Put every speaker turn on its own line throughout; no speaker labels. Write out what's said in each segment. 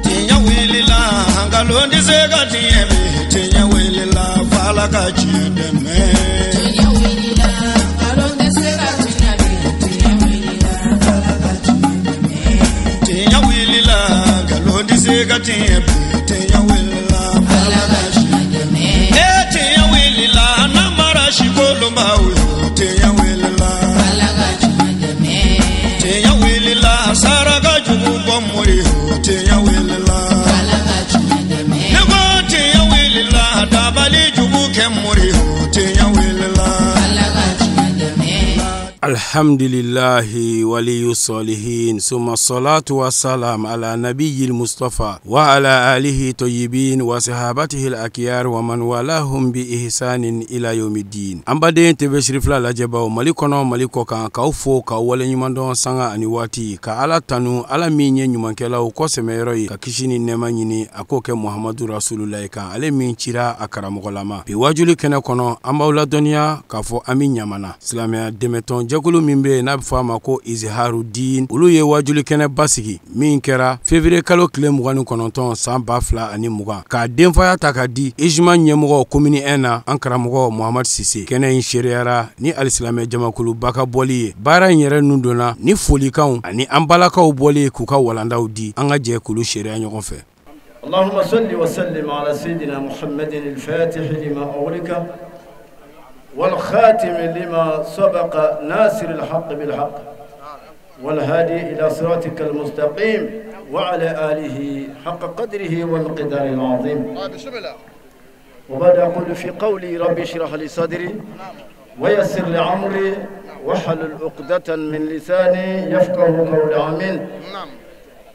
Tiɲɛ wulila nkalon tɛ se ka tiɲɛ bi tiɲɛ wulila f'Ala ka tiɲɛ dɛmɛ. Tiɲɛ wulila nkalon tɛ se ka tiɲɛ bi tiɲɛ wulila f'Ala ka tiɲɛ dɛmɛ. Tiɲɛ wulila nkalon tɛ se ka tiɲɛ bi tiɲɛ wulila f'Ala ka tiɲɛ dɛmɛ. Ee tiɲɛ wulila namara si kolonbaw yo tiɲɛ wulila f'Ala ka tiɲɛ dɛmɛ. Tiɲɛ wulila saraka jugu bɔ mori yo tiɲɛ wulila f'Ala ka tiɲɛ dɛmɛ. Ne ko tiɲɛ wulila dabali jugu kɛ mori yo tiɲɛ wulila f'Ala ka tiɲɛ dɛmɛ.
Alhamdulillahi waliyu salihin summa salatu wa salam ala nabiyil mustafa wa ala alihi tayyibin wa sahabatihi al-akhyar wa man walahum bi ihsanin ila yawmiddin. An baden TV Sirifila lajɛbaw Mali kɔnɔ Mali kɔ kan, k'aw fo k'aw waleɲuman dɔn sanga ani waati, ka Ala tanu, Ala min ye ɲumankɛlaw kɔsɛmɛyɔrɔ ye, ka kisi ni nɛɛma ɲini a k'o kɛ Muhamadu Rasulullahi kan, ale min cira a karamɔgɔlama. Bi wajuli kɛnɛ kɔnɔ, an b'aw ladɔnniya k'a fɔ an bɛ Ɲamana silamɛya dɛmɛtɔn jɛkulu min bɛ yen n'a bɛ fɔ a ma ko Iziharudin, olu ye wajuli kɛnɛ basigi min kɛra février kalo tile 29 san 2020, k'a denfaya ta ka di Ijma ɲɛmɔgɔ commune 1 na, an karamɔgɔ Muhamadu Sise. Kɛnɛ in seereyara ni alisilamɛ jamakuluba ka bɔli ye. Baara in yɛrɛ nun donna ni folikanw ani an balakaw bɔli ye k'u ka walandaw di, an ka jɛ k'olu seereya ɲɔgɔn fɛ.
اللهم صل وسلم على سيدنا محمد الفاتح لما أغلق والخاتم لما سبق ناصر الحق بالحق والهادي إلى صراطك المستقيم وعلى آله حق قدره ومقداره العظيم. وبعد أقول في قولي ربي اشرح لي صدري ويسر لي أمري واحلل عقدة من لساني يفقه قولي، آمين.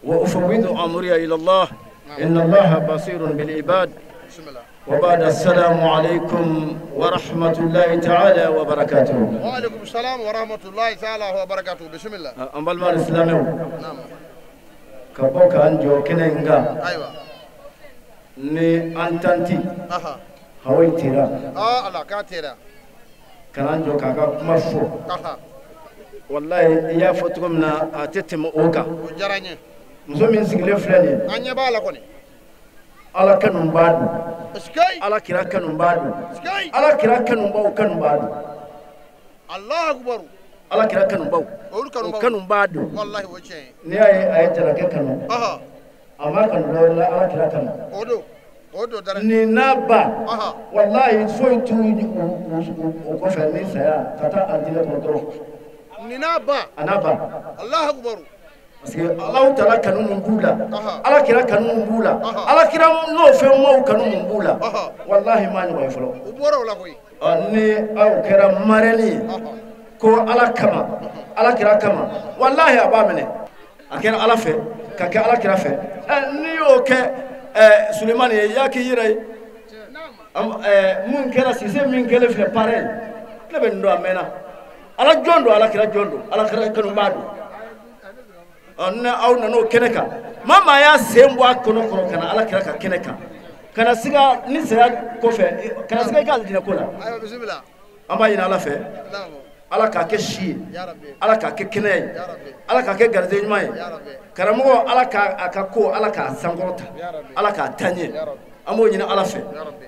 وأفوض أمري إلى الله إن الله بصير بالعباد. وبعد السلام عليكم ورحمة الله تعالى وبركاته.
وعليكم السلام ورحمة الله تعالى وبركاته. بسم الله.
An balima silamɛw, ka bɔ k'an jɔ kɛnɛ in kan
أيوة
ni an tanti Hawaii Tera
آه الله كاتيرا
ka n'an jɔ k'a ka kuma fɔ. Walayi, i y'a fɔ cogo min na, a tɛ tɛmɛ o kan.
O diyara n ye.
Muso min sigilen filɛ nin ye,
An ɲɛ b'a la kɔni.
Ala kanu b'a don,
Sikei.
Ala kira kanu b'a don,
Sikei.
Ala kira kanubaw kanu b'a don.
الله أكبر.
Ala kira kanubaw
Olu
o
kanubaw.
kanu b'a don.
Wallahi, o tiɲɛ ye.
N'i y'a ye a ye jarakɛ kanu, a ma kanu dɔwɛrɛ la, Ala kira kanu.
O don, o don dara.
Nin n'a ba, walayi, foyi t'u u kɔfɛ ni saya ka taa alijinɛ kɔnɔ dɔrɔn.
Nin n'a ba.
A n'a ba.
الله أكبر.
Parce que Alahu Taala kanu mun b'u la, Ala kira kanu mun b'u la, Ala kira n'o fɛn maaw kanu mun b'u la, walahi, m'a ɲɔgɔn ye fɔlɔ.
U bɔra o la koyi.
Ɔ, ni aw kɛra marraine ye ko Ala kama, Ala kira kama, walahi, a b'a minɛ. A kɛra Ala fɛ ka kɛ Ala kira fɛ. Ɛ, n'i y'o kɛ ɛ Sulemani ye, i y'a k'i yɛrɛ ye. Mun kɛra Sise min kɛlen filɛ parrain, ne bɛ nin dɔn a mɛnna. Ala jɔn don, Ala kira jɔn don, Ala kira kanubaa don. Ɔ, ni aw nana o kɛnɛ kan, maa maa y'a sen bɔ a kɔnɔ kɔrɔ ka na Ala kira ka kɛnɛ kan, ka na siga ni saya kɔfɛ, ka na siga i ka alijinɛ ko la.
Ayiwa, bisimila.
An b'a ɲini Ala fɛ, Ala k'a kɛ si ye,
Ya Rabbi.
Ala k'a kɛ kɛnɛya ye,
Ya Rabbi.
Ala k'a kɛ garijɛgɛ ɲuman ye.
Ya Rabbi.
Karamɔgɔ, Ala k'a a ka ko, Ala k'a sankɔrɔta,
Ya Rabbi.
Ala k'a taa ɲɛ.
Ya Rabbi.
An b'o ɲini Ala fɛ.
Ya Rabbi.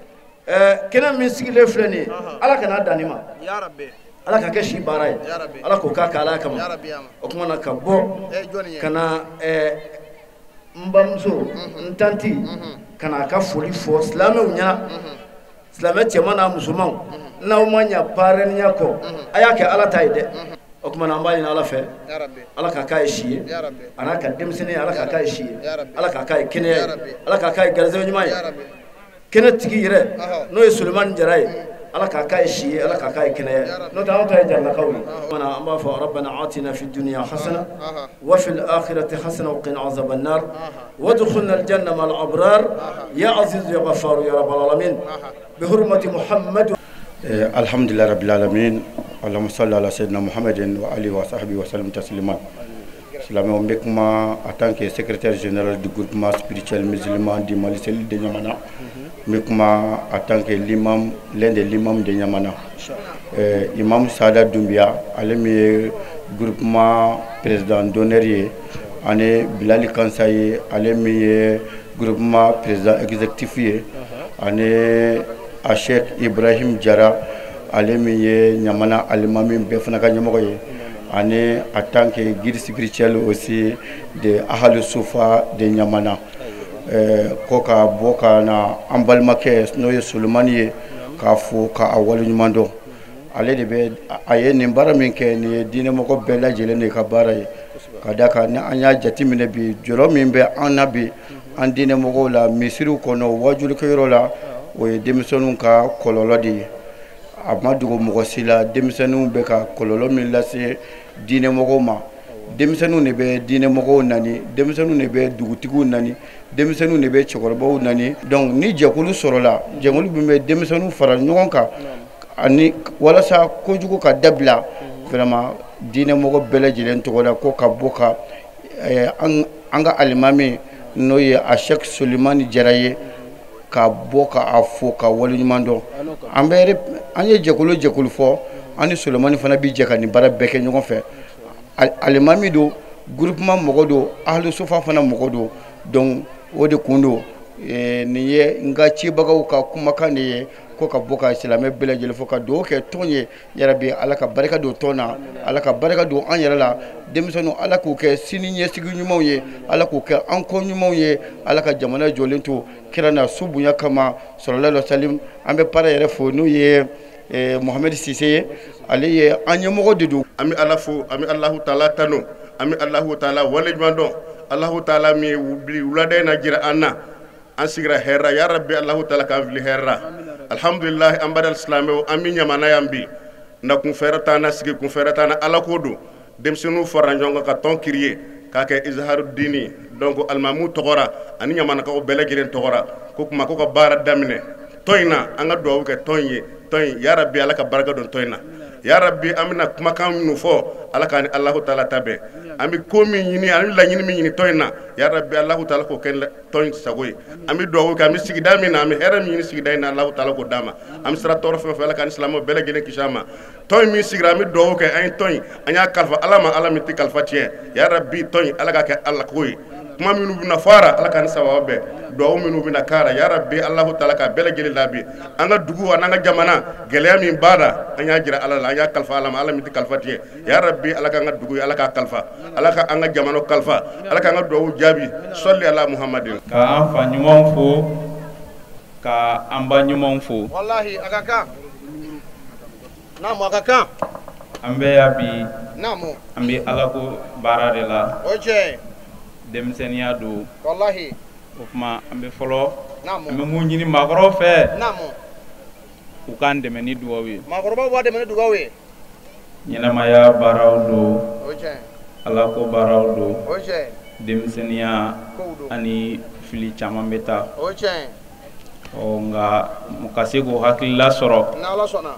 Kɛnɛ min sigilen filɛ nin ye, Ala kana dan nin ma.
Ya Rabbi.
Ala ka kɛ si baara ye.
Ya Rabbi.
Ala k'o k'a kɛ Ala kama.
Ya Rabbi ama.
O tuma na ka bɔ
Eh, jɔnni ye?
ka na n bamuso, n tanti, ka na a ka foli fɔ silamɛw ɲɛna, silamɛ cɛman n'a musomanw. N'aw ma ɲa parrainiya kɔ, a y'a kɛ Ala ta ye dɛ. O tuma na an b'a ɲini Ala fɛ,
Ya Rabbi.
Ala k'a k'a ye si ye,
Ya Rabbi.
a n'a ka denmisɛnnin, Ala k'a k'a ye si ye,
Ya Rabbi.
Ala k'a k'a ye kɛnɛya
Ya
ye,
Rabbi.
Ala k'a k'a ye garijɛgɛ ɲuman ye.
Ya Rabbi.
Kɛnɛ tigi yɛrɛ, n'o ye Sulemani Jara ye, Ala k'a k'a ye si ye, Ala k'a k'a ye kɛnɛya ye.
Ya Rabbi.
N'o tɛ anw ta ye jaralakaw ye. An b'a fɔ ربنا آتنا في الدنيا حسنة وفي الآخرة حسنة وقنا عذاب النار وادخلنا الجنة مع الأبرار يا عزيز يا غفار يا رب العالمين بحرمة محمد.
الحمد لله رب العالمين، اللهم صل على سيدنا محمد وآله وصحبه وسلم تسليما. Silamɛw, n bɛ kuma en tant que secrétaire général du groupement spirituel musulman du Mali, cellule de Niamana. N bɛ kuma en tant que l'imam, l'un des imams de Niamana. Imam Sada Doumbia, ale min ye groupement président d'honneur ye, ani Bilali Kansa ye, ale min ye groupement président exécutif ye, ani a Cheikh Ibrahim Jara, ale min ye Ɲamana alimami bɛɛ fana ka ɲɛmɔgɔ ye, ani en tant que guide spirituel aussi de Ahalu Sufa de Ɲamana. Ko ka bɔ ka na an balimakɛ n'o ye Solomani ye, k'a fo k'a waleɲuman dɔn. Ale de bɛ a ye nin baara min kɛ, nin ye diinɛmɔgɔ bɛɛ lajɛlen de ka baara ye, ka d'a kan ni an y'a jateminɛ bi, jɔyɔrɔ min bɛ an na bi an diinɛmɔgɔw la misiriw kɔnɔ, wajulikɛyɔrɔ la, o ye denmisɛnninw ka kɔlɔlɔ de ye. A ma dogo mɔgɔ si la, denmisɛnninw bɛ ka kɔlɔlɔ min lase diinɛmɔgɔw ma. Denmisɛnninw de bɛ diinɛmɔgɔw nani, denmisɛnninw de bɛ dugutigiw nani, denmisɛnninw de bɛ cɛkɔrɔbaw nani. Donc ni jɛkulu sɔrɔla, jɛkulu min bɛ denmisɛnninw fara ɲɔgɔn kan ani walasa kojugu ka dabila, vraiment diinɛmɔgɔ bɛɛ lajɛlen tɔgɔ la, ko ka bɔ ka an ka alimami n'o ye a Cheikh Solimani Jara ye, ka bɔ ka a fo ka waleɲuman dɔn. An bɛ an ye jɛkulu fɔ, an ni Solimani fana bi jɛ ka nin baara bɛɛ kɛ ɲɔgɔn fɛ. Alimami don, groupement mɔgɔ don, Ahalu Sufa fana mɔgɔ don. Donc o de kun don, nin ye n ka cibagaw ka kumakan de ye, ko ka bɔ ka silamɛ bɛɛ lajɛlen fo ka dugawu kɛ tɔn ye. Yarabi Ala ka barika don tɔn na, Ala ka barika don an yɛrɛ la. Denmisɛnninw, Ala k'u kɛ sini ɲɛsigi ɲumanw ye, Ala k'u kɛ an kɔ ɲumanw ye, Ala ka jamana jɔlen to kira na su bonya kama, sallallahu alaihi wasallam. An bɛ para yɛrɛ fo n'o ye Mohamed Sise ye, ale ye an ɲɛmɔgɔ de don.
An bɛ Ala fo, an bɛ Alahu taala tanu, an bɛ Alahu taala waleɲuman dɔn. Alahu taala min ye wulada in na jira an na, an sigira hɛrɛ, ya Rabbi Alahu taala k'an fili hɛrɛ la. Alhamdulilahi, an bada silamɛw, an bɛ Ɲamana yan bi, nakun fɛrɛ t'an na, sigi kun fɛrɛ t'an na, Ala ko don. Denmisɛnninw fara ɲɔgɔn kan ka tɔn créer k'a kɛ Izaharu Dini. Donc alimamu tɔgɔra ani Ɲamanakaw bɛɛ lajɛlen tɔgɔra, ko kuma ko ka baara daminɛ tɔn in na. An ka dugawu kɛ tɔn in ye, tɔn in, ya Rabbi Ala ka barika don tɔn in na. Ya Rabbi, an bɛna kumakan minnu fɔ, Ala k'an ni Alahu taala ta bɛn. An bɛ ko min ɲini, an bɛ laɲini min ɲini tɔn in na, ya Rabbi Alahu taala k'o kɛ tɔn in sago ye. An bɛ dugawu kɛ, an bɛ sigida min na, an bɛ hɛrɛ min ɲini sigida in na, Alahu taala k'o d'an ma. An bɛ sira tɔɔrɔ fɛn o fɛn, Ala k'an ni silamɛw bɛɛ lajɛlen kisi a ma. Tɔn in min sigira, an bɛ dugawu kɛ, an ye tɔn in, an y'a kalifa Ala ma, Ala min tɛ kalifa tiɲɛ. Ya Rabbi, tɔn in, Ala k'a kɛ Ala ko ye. Kuma minnu bɛna fɔ a la, Ala k'an ni sababu bɛn. Dugawu minnu bɛna k'a la, ya Rabbi Alahu taala k'a bɛɛ lajɛlen laabi. An ka dugu an'an ka jamana, gɛlɛya min b'a la, an y'a jira Ala la, an y'a kalifa Ala ma, Ala min tɛ kalifa tiɲɛ. Ya Rabbi, Ala k'an ka dugu ye, Ala k'a kalifa, Ala k'an ka jamana kalifa, Ala k'an ka dugawu jaabi. Sɔli ala Muhammadin.
Ka an fa ɲumanw fo, ka an ba ɲumanw fo.
Walahi a ka kan. Naamu, a ka kan.
An bɛ yan bi.
Naamu.
An bɛ Ala ko baara de la.
O tiɲɛ.
Denmisɛnninya don.
Walahi.
O tuma an bɛ fɔlɔ.
Naamu.
An bɛ mun ɲini maakɔrɔw fɛ?
Naamu.
U k'an dɛmɛ ni dugawu ye.
Maakɔrɔbaw b'a dɛmɛ ni dugawu ye.
Ɲɛnamaya baaraw don.
O tiɲɛ.
Ala ko baaraw don.
O tiɲɛ.
Denmisɛnninya ani fili caman bɛ taa.
O tiɲɛ.
Ɔ nka ka se k'o hakilila sɔrɔ.
N'Ala sɔnna.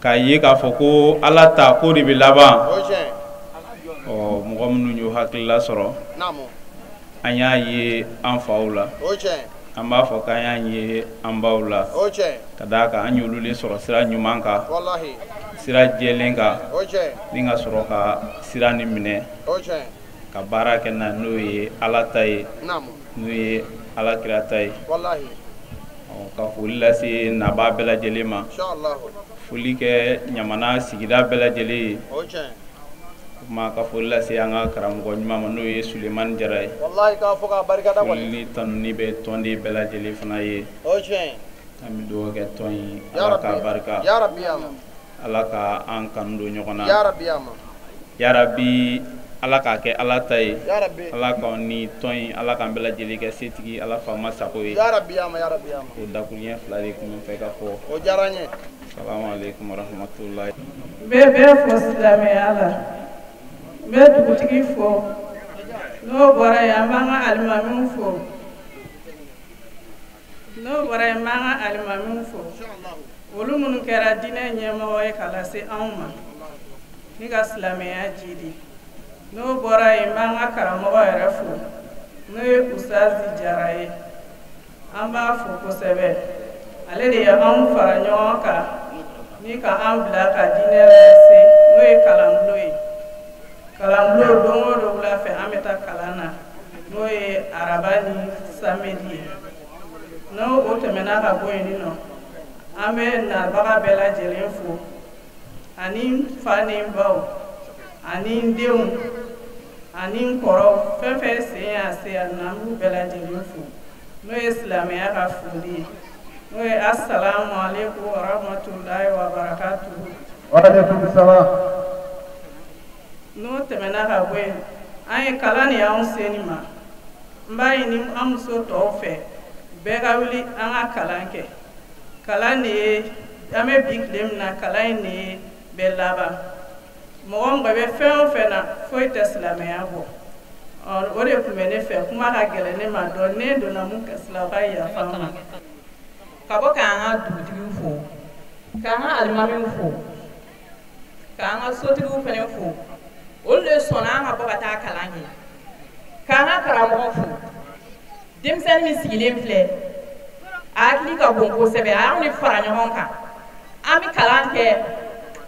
K'a ye k'a fɔ ko Ala ta ko de bɛ laban.
O tiɲɛ.
Ɔ mɔgɔ minnu y'o hakilila sɔrɔ.
Naamu.
An y'a ye an faw la.
O tiɲɛ.
An b'a fɔ k'an y'a ye an baw la.
O tiɲɛ.
Ka d'a kan an y'olu de sɔrɔ sira ɲuman kan.
Walahi.
Sira jɛlen kan.
O tiɲɛ.
Ni ka sɔrɔ ka sira nin minɛ.
O tiɲɛ.
Ka baara kɛ na n'o ye Ala ta ye.
Naamu.
N'o ye Ala kira ta ye.
Walahi.
Ɔ ka foli lase nabaa bɛɛ lajɛlen ma.
Inshallah.
Foli kɛ Ɲamana sigida bɛɛ lajɛlen ye.
O tiɲɛ.
Kuma ka foli lase an ka karamɔgɔ ɲuman ma n'o ye Sulemani Jara ye.
Walahi k'a fɔ k'a barikada kɔni.
Foli ni tanuni bɛ tɔnden bɛɛ lajɛlen fana ye.
O tiɲɛ.
An bɛ dugawu kɛ tɔn in, Ala k'a barika.
Ya Rabbi ama.
Ala ka an kanu don ɲɔgɔn na.
Ya Rabbi ama.
Ya Rabbi, Ala k'a kɛ Ala ta ye.
Ya Rabbi.
Ala k'an ni tɔn in, Ala k'an bɛɛ lajɛlen kɛ setigi, Ala faama sago ye.
Ya Rabbi ama, ya Rabbi ama.
O dakuruɲɛ fila de tun bɛ fɛ ka fɔ.
O diyara n ye.
Salamu aleykum wa rahmatulahi.
N bɛ bɛɛ fo silamɛya la. N bɛ dugutigi fo. N'o bɔra yen, an b'an ka alimamiw fo. N'o bɔra yen, n b'an ka alimamiw fo. Olu minnu kɛra diinɛ ɲɛmɔgɔ ye ka lase anw ma ni ka silamɛya jidi. N'o bɔra yen, n b'an ka karamɔgɔ yɛrɛ fo, n'o ye Usazi Jara ye. An b'a fo kosɛbɛ. Ale de ye anw fara ɲɔgɔn kan ni ka an bila ka diinɛ lase, n'o ye kalanbulon ye. samedi ye. N'o o tɛmɛna ka bɔ yen nɔ, an bɛ nabaga bɛɛ lajɛlen fo, ani n fa ni n baw, ani n denw, ani n kɔrɔw, fɛn fɛn sen y'a se yan nɔ, an b'u bɛɛ lajɛlen fo. N'o ye silamɛya ka foli ye, n'o ye asalamu aleykum wa rahmatulahi wa barakatuhu.
Wa aleykum salam.
N'o tɛmɛna ka bɔ yen, an ye kalan de y'anw se nin ma. N b'a ɲini an muso tɔw fɛ, bɛɛ ka wuli an ka kalan kɛ. Kalan de ye, an bɛ bi tile min na, kalan in de ye bɛɛ laban. Mɔgɔ o mɔgɔ bɛ fɛn o fɛn na, foyi tɛ silamɛya bɔ. O de tun bɛ ne fɛ, kuma ka gɛlɛn ne ma dɔɔnin, ne donna mun kasi la, o ka yafa n ma.
Ka bɔ k'an ka dugutigiw fo, k'an ka alimamiw fo, k'an ka sotigiw fana fo, olu de sɔnna an ka bɔ ka taa kalan kɛ. K'an ka karamɔgɔ fo, denmisɛnnin min sigilen filɛ, a hakili ka bon kosɛbɛ, a y'anw de fara ɲɔgɔn kan, an bɛ kalan kɛ.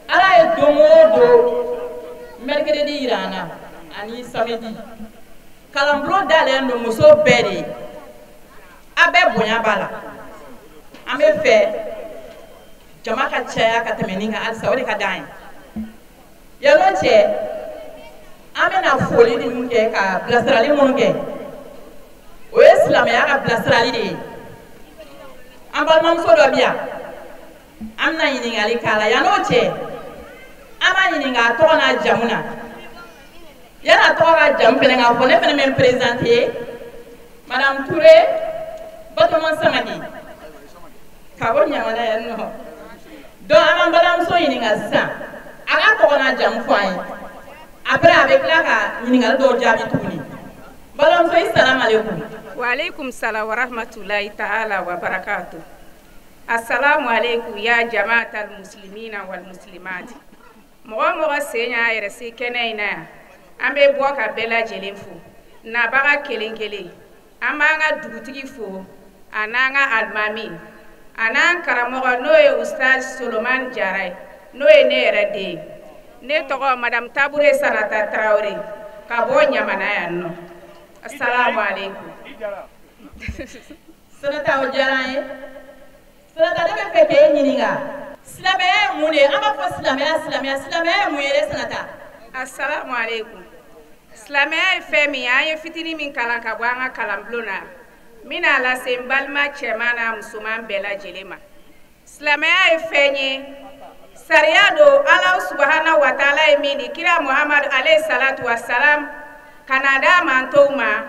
Ala ye don o don mercredi yira an na ani samedi. Kalanbulon dayɛlɛlen don muso bɛɛ de ye, a bɛɛ bonya b'a la. An bɛ fɛ jama ka caya ka tɛmɛ nin kan halisa, o de ka d'an ye. Yann'o cɛ, an bɛna foli minnu kɛ ka bilasirali minnu kɛ, o ye silamɛya ka bilasirali de ye. An balimamuso dɔ bɛ yan, an bɛna ɲininkali k'a la. Yann'o cɛ, an b'a ɲininka a tɔgɔ n'a jamu na. Yan'a tɔgɔ ka jamu fana k'a fɔ, ne fana bɛ n présenter, Madame Touré Batoma Samake, ka bɔ Ɲamana yan nɔ. Donc an b'an balimamuso ɲininka sisan, a k'a tɔgɔ n'a jamu fɔ an ye. Après a bɛ tila ka ɲininkali dɔw jaabi tuguni. Balimamuso, i salamu aleykum.
Wa aleykum salam wa rahmatulahi ta'ala wa barakatuh. Assalamu aleykum ya jama'atal muslimina wal muslimat. Mɔgɔ o mɔgɔ sen y'a yɛrɛ se kɛnɛ in na yan, an bɛ bɔ ka bɛɛ lajɛlen fo. Nabaga kelen kelen, an b'an ka dugutigi fo, a n'an ka alimami, a n'an karamɔgɔ n'o ye Ustaz Solomani Jara ye, n'o ye ne yɛrɛ den ye. Ne tɔgɔ Madame Tabure Sanata Tarawele, ka bɔ Ɲamana yan nɔ. Assalamu aleykum.
Sanata, o diyara an ye. Sanata, ne bɛ fɛ k'e ɲininka, silamɛya ye mun de ye? An b'a fɔ silamɛya, silamɛya, silamɛya ye mun ye dɛ, Sanata?
Assalamu aleykum. Silamɛya ye fɛn min ye, an ye fitinin min kalan ka bɔ an ka kalanbulon na, n bɛna lase n balima cɛman n'a musoman bɛɛ lajɛlen ma. Silamɛya ye fɛn ye, sariya don Ala subahana wa taala ye min di kira Muhamadu alayhi salatu wa salam ka na d'a mantow ma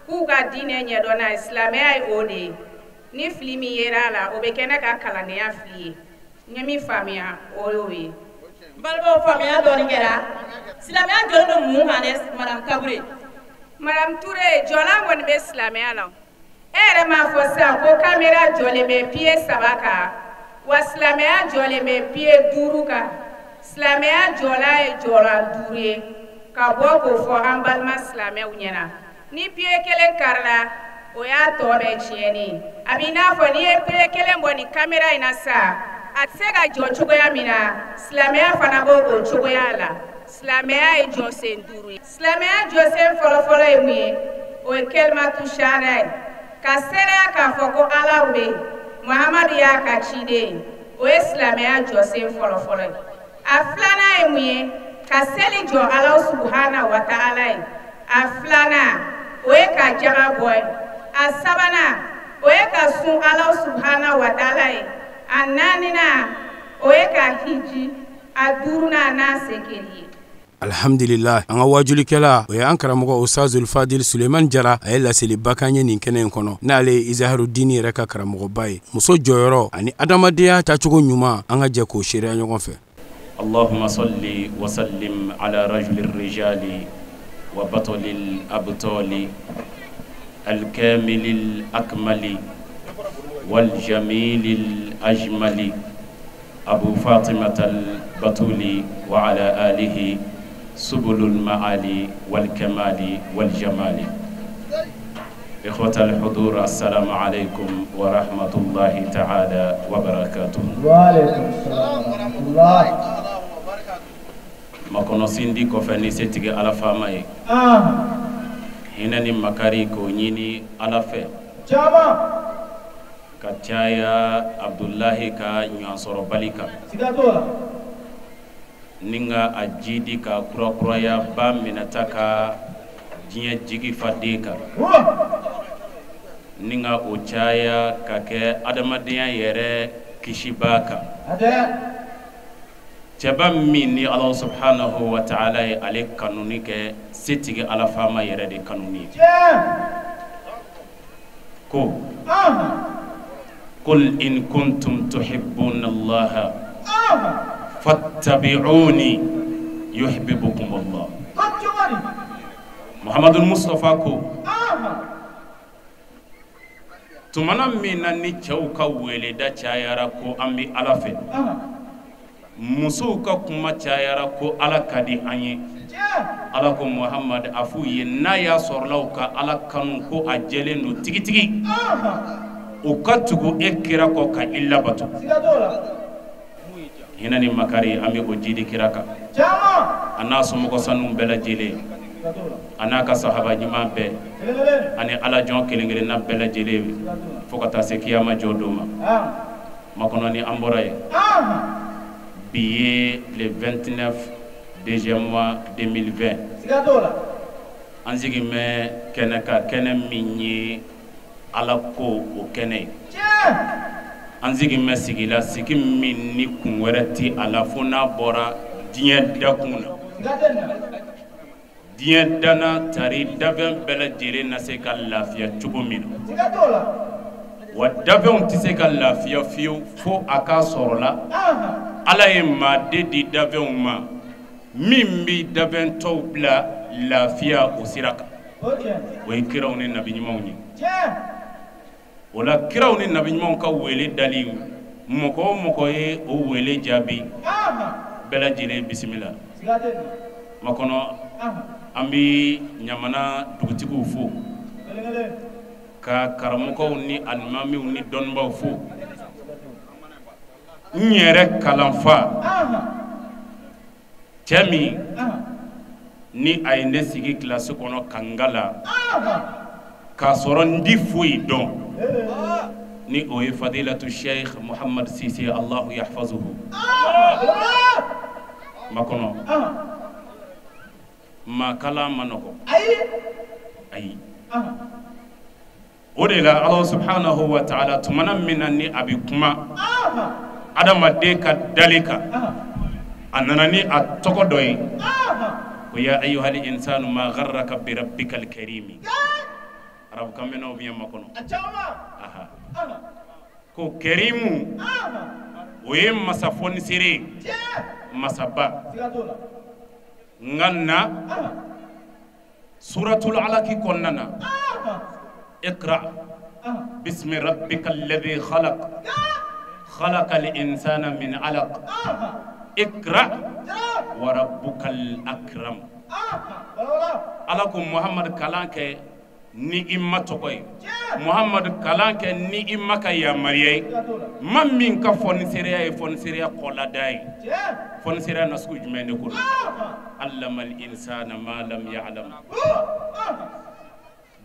k'u ka diinɛ ɲɛdɔn n'a ye. Silamɛya ye o de ye. Ni fili min yera a la, o bɛ kɛ ne ka kalandenya fili ye. N ye min faamuya, o y'o ye.
N balimaw, faamuya dɔɔni kɛra. Silamɛya jɔlen don mun kan dɛ, Madame Tabure?
Madame Touré, jɔlan kɔni bɛ silamɛya la. E yɛrɛ m'a fɔ sisan ko kamera jɔlen bɛ pied 3 kan, wa silamɛya jɔlen bɛ pied 5 kan. Silamɛya jɔlan ye jɔlan 5 ye, ka bɔ k'o fɔ an balima silamɛw ɲɛna. Ni pied 1 karila, o y'a tɔ bɛɛ tiɲɛni ye. A b'i n'a fɔ n'i ye pied 1 bɔ nin kamera in na sisan, a tɛ se ka jɔ cogoya min na, silamɛya fana b'o o cogoya la. Silamɛya ye jɔsen 5 ye. Silamɛya jɔsen fɔlɔfɔlɔ ye mun ye? O ye kɛlimatu sariya ye, ka seereya k'a fɔ ko Ala bɛ yen, Muhamadu y'a ka ciden ye. O ye silamɛya jɔsen fɔlɔfɔlɔ ye. A filanan ye mun ye? Ka seli jɔ Ala subahana wa taala ye. A filanan, o ye ka jaga bɔ ye. A sabanan, o ye ka sun Ala subahana wa taala ye. A naaninan, o ye ka hiji. A duurunan, n'a sekeli ye.
Alhamdulillah, an ka wajulikɛla, o ye an karamɔgɔ Ustazul Fadil Suleiman Jara. A ye laseliba kan ye nin kɛnɛ in kɔnɔ, n'ale ye Izaharudini yɛrɛ ka karamɔgɔba ye. Muso jɔyɔrɔ ani adamadenya tacogo ɲuman, an ka jɛ k'o seereya ɲɔgɔn fɛ.
اللهم صل وسلم على رجل الرجال وبطل الأبطال الكامل الأكمل والجميل الأجمل أبو فاطمة البتول وعلى آله سبل المعالي والكمال والجمال. إخوة الحضور، السلام عليكم ورحمة الله تعالى وبركاته.
وعليكم السلام ورحمة الله تعالى وبركاته.
Makɔnɔ sindi kɔfɛ ni setigi Ala faama ye, hinɛ ni makari k'o ɲini Ala fɛ.
Caman.
Ka caya Abdulahi ka ɲɔgɔnsɔrɔbali kan.
Siga t'o la.
Ni ka a jidi ka kurakuraya ba minɛta ka diɲɛ jigi fa den kan. Ni ka o caya ka kɛ adamadenya yɛrɛ kisibaa kan. Cɛba min ni Ala subhanahu wa ta'ala ye ale kanuni kɛ setigi Ala faama yɛrɛ de kanuni ye. Ko qul in kuntum tuhibbuna Allaha fattabi'uni yuhibbukum Allah. Muhammadul Mustafa ko tumana min na ni cɛw ka weleda cayara ko an bɛ Ala fɛ, musow ka kuma cayara ko Ala ka di an ye, Ala ko Muhamad a f'u ye n'a y'a sɔrɔla u ka Ala kanu ko a jɛlen don tigitigi, u ka tugu e kira kɔ ka i labato. Hinɛ ni makari an bɛ o jidi kira kan, a n'a somɔgɔ sanu bɛɛ lajɛlen, a n'a ka sahaba ɲuman bɛɛ, ani Ala jɔn kelen kelenna bɛɛ lajɛlen fo ka taa se kiyama jɔ don ma. Makɔnɔ ni an bɔra yen, bi ye le 29 deuxième mois 2020. An sigin bɛ kɛnɛ kan, kɛnɛ min ye Ala ko o kɛnɛ ye. An sigin bɛ sigi la, sigi min ni kun wɛrɛ tɛ a la fo n'a bɔra diɲɛ dakun na. Diɲɛ danna tari dafɛn bɛɛ lajɛlen na se ka lafiya cogo min na. Wa dafɛnw tɛ se ka lafiya fiyewu fo a k'a sɔrɔ la Ala ye maaden di dafɛnw ma min bɛ dafɛn tɔw bila lafiya o sira kan. O ye kiraw ni nabi ɲumanw ye. O la kiraw ni nabi ɲumanw ka wele dali, mɔgɔ o mɔgɔ ye o wele jaabi, bɛɛ lajɛlen bisimila. Makɔnɔ an bɛ ɲamana dugutigiw fo, ka karamɔgɔw ni alimamiw ni dɔnnibaw fo. N yɛrɛ kalanfa cɛ min ni a ye ne sigi kilasi kɔnɔ ka n kalan k'a sɔrɔ n ti foyi dɔn, ni o ye fadilatu Sheikh Muhammad Sise Allahu yahfazuhu. Makɔnɔ maa kalan ma nɔgɔ, ayi. O de la Ala subhanahu wa ta'ala tumana min na ni a bɛ kuma adamaden ka dali kan, a nana ni a tɔgɔ dɔ ye ko ya ayyuhal insanu ma gharraka bi rabbikal karimi. Arabukan mɛnnaw bɛ yan makɔnɔ. Ko karimu o ye masa fɔnisere ye, masaba. Nka na suratul alaki kɔnɔna na, iqra bismi rabbikal ladhi khalaq khalaqal insana min alaq iqra wa rabbukal akram. Ala ko Muhammad kalan kɛ ni i ma tɔgɔ ye, Muhammad kalan kɛ ni i ma ka yamaruya ye, ma min ka fɔnisereya ye fɔnisereya kɔlada ye. Fɔnisereya nasugu jumɛn de ko don? Allamal insana ma lam ya'lam.